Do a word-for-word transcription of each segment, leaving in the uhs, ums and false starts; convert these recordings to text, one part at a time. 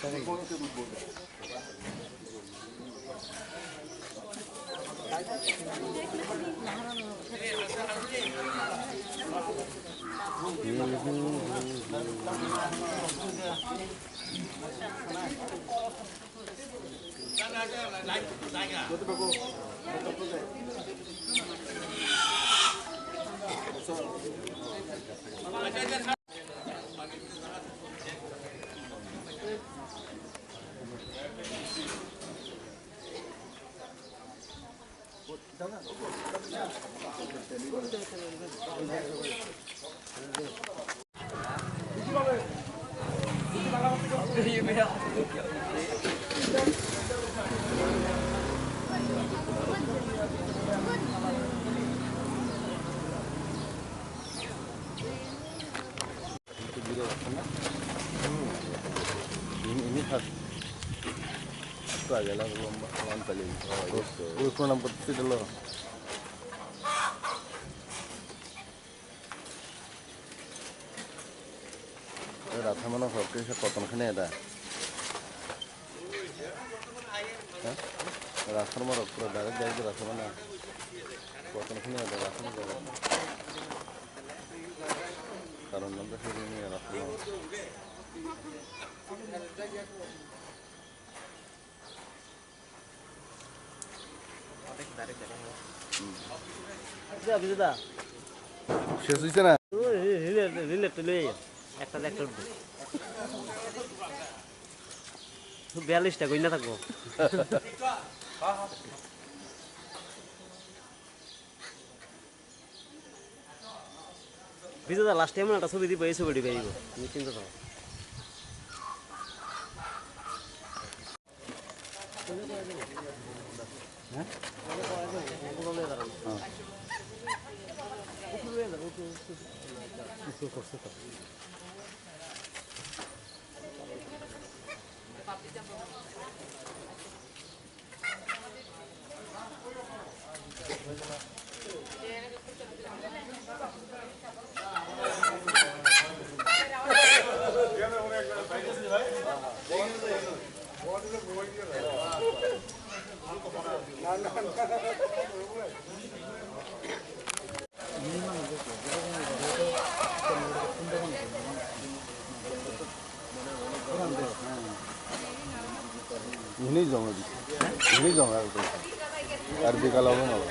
Ini, ini khas. Itu aja lah, belum, belum kali. Oh, itu. Itu enam puluh itu dulu. Rathama no hor kisa koton khne da. Ha? Rathama rok pura direct direct rathama na. Koton khne da rathama jaga. Karon nang khe ni rathama. শেষ হইছে না? রিলেট লই আইয়া। একটা একটা উঠবে। বিয়াল্লিশটা গই না থাকবো। বিজয় দা, লাস্টে এমন একটা ছবি দিব, এই ছবিটি বেরিয়ে নিশ্চিন্ত থাকো। Ini jong, ini jong aku tuh. Arbi kalau mau.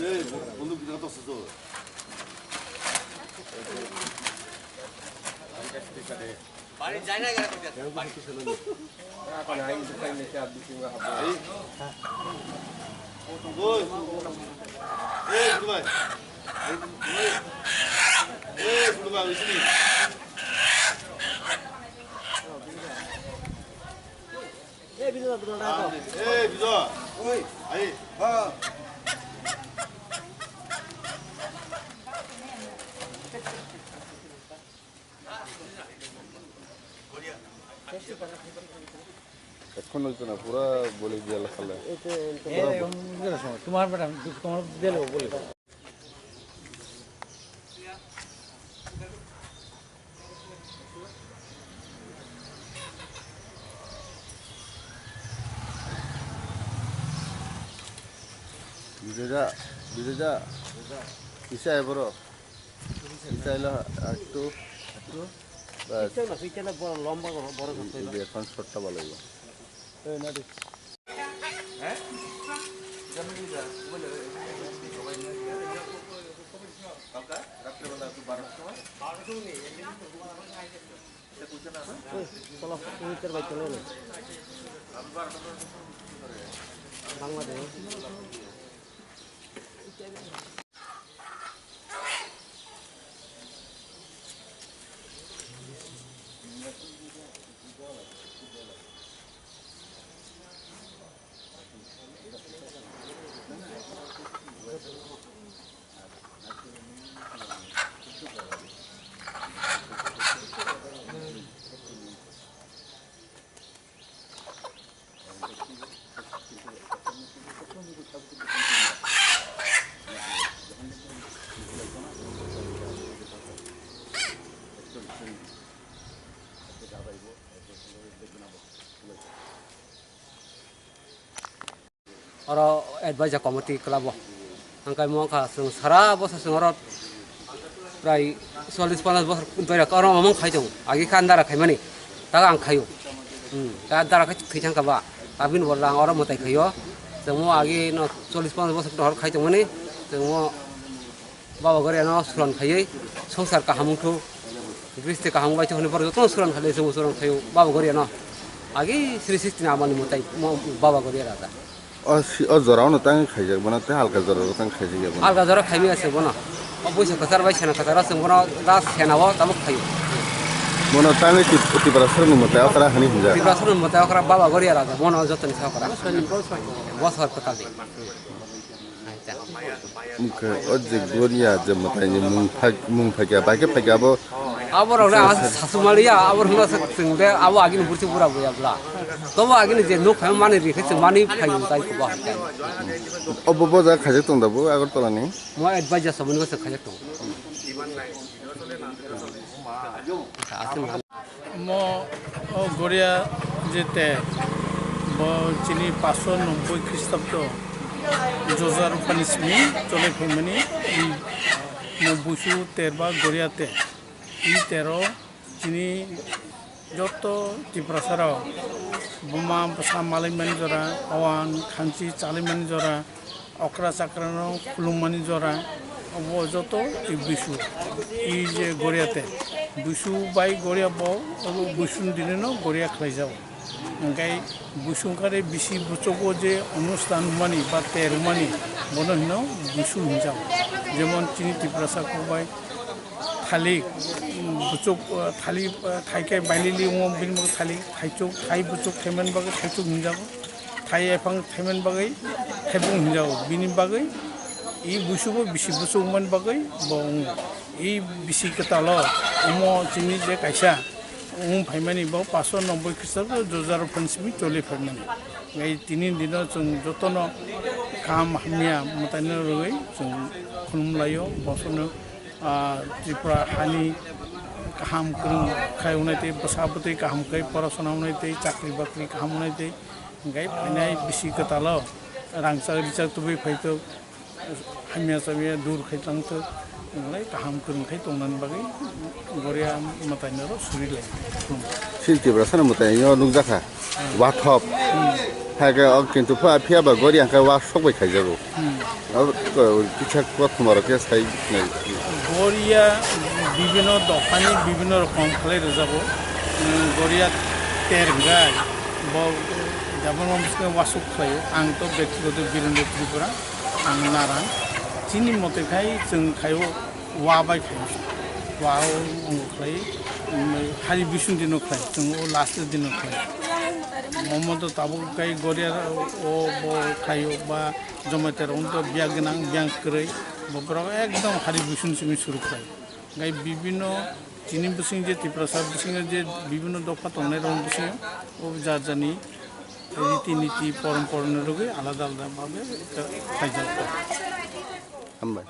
Ei, bonduk kita tuh sesuatu. এখন হইতো না, পুরা বলে দিয়ে লেখালে। তোমার বেটা, তোমার দিলে বলে। Bijoja, bijoja. Isa ya, bro. Isa ilo, aktu. Bas. Isa na, isa na, boro lomba, boro, boro. Ini, ini, ini, short ta bhalo hoibo. Oro advisor committee club o. Ang kai mo kha, chwng sara bosor chwng oro prai chollish ponchash bosor doira oro omong khai tongo. Agi kha andara khaimani. Taga ang khaio. Hmm, ta andara khai thwi thang kha ba. Abini bodol ang oro mwtai khaio. Chwng mo agi no chollish ponchash bosor dohor khai tongmani. Chwng mo Baba Goria no suran khaiwi songsar kaham wngthok, gristi kaham bai thok hwnwi borok jotono suran khailai chwngbo suran khaio Baba Goria no. Agi sri sixty ni amani mwtai mo Baba Goria raja. O si-, o jora o no tangwi khaijak bono tei alka jora o tang khaijak ya bono. Alka jora khaimaya se bono. O buisa kwchar bai sena kwchar o chwng bono da sena o tabuk khaio. Bono tangwi Tip-, Tiprasa rokni mwtai okra hwnwi hwnjak. Tiprasa rokni mwtai okra Baba Goria raja bono jotoni sa okra. Bosor kwtal di. Wngkha o je Goria je mwtaini mung phai-, mung phaikha, bai khe phaikha abo. Abo rok le ang sasu maliya, abo rok no chwng de abo agini bursi bura buya bla. Tobo agini je nuk phai mani ri khe chwng mani phai tai ko ba. Obo bo ja khaijak tong da bo Agartala ni? Mo advisor samani ko se khaijak tong. Mo o Goria je ter, bo chini paso nobboi Khristabdo Joja Ruphani simi chole phaimani, mo busu ter ba Goria ter. I tero chini joto Tiprasa rok buma bwsa malaimani jora, owan khanchi chalaimani jora, okra chakrano khulumani jora, obo joto i busu. I je Goria ter, busu bai Goria bo obo busu ni dini no Goria khlaijago. Hingkai busu wngkhare bisi buchugo je onusthan mani ba ter mani, bono hino busu hinjago. Jemon chini Tiprasa kok bai thalik, buchuk, thalik, thaikhe bailili wngo bini bagwi thalik, thaichuk, thai buchuk thaiman bagwi thaichuk hinjago. Thai ephang thaiman bagwi thaibung hinjago. Bini bagwi i busubo bisi buchuk wngmani bagwi bo wngo. I bisi kwtalo omo chini je kaisa wng phaimani bo paso nobboi Khristabdo Joja Ruphani simi choli phaimani. Ngai tini dino chwng jotono kaham hamya mwtaino rwgwi chwng khulumlaio, bosono ah, Tripura hani kaham kwrwng khai wngnai tei bwsa bwtwi kaham khai porasona wngnai tei chakri bakri kaham wngnai tei hingkhai phainai bisi kwtalo rangchak richak tubui phaitok hamya chamya dur khai tangtok hwnlai kaham kwrwng khai tongnani bagwi Goria mwtaino ro suri lai. Chini Tiprasa no mwtaino nukjakha. Wathop. Hai khe o kintu pha phiya ba Goria hwnkhe wa sok bai khaijago. Hmm. O, o, kisa kothoma rok khe sai nai. Goria bibhinno dophani bibhinno rokom khlai rwjago. Hmm, Goria ter hwnkhe bo jabon bwskango wasuk khlaio. Ang to bektigoto Birendra Tripura, ang narang. Chini mote khai chwng khaio. Wa bai khai wa o wngo khlai, um, hari bising dino khlai, chwng o last dino khlai. Momo to tabuk kai Goria o bo khai o ba jomai ter on to biya gwnang, biya kwrwi, bo borok ekdom hari bising simi suru khlai. Gai bibino chini bising je Tiprasa bising je bibino dopha tongnai rok bising o jar jani riti niti porom porom ni rwgwi alada alada babe khaijak. Hambai.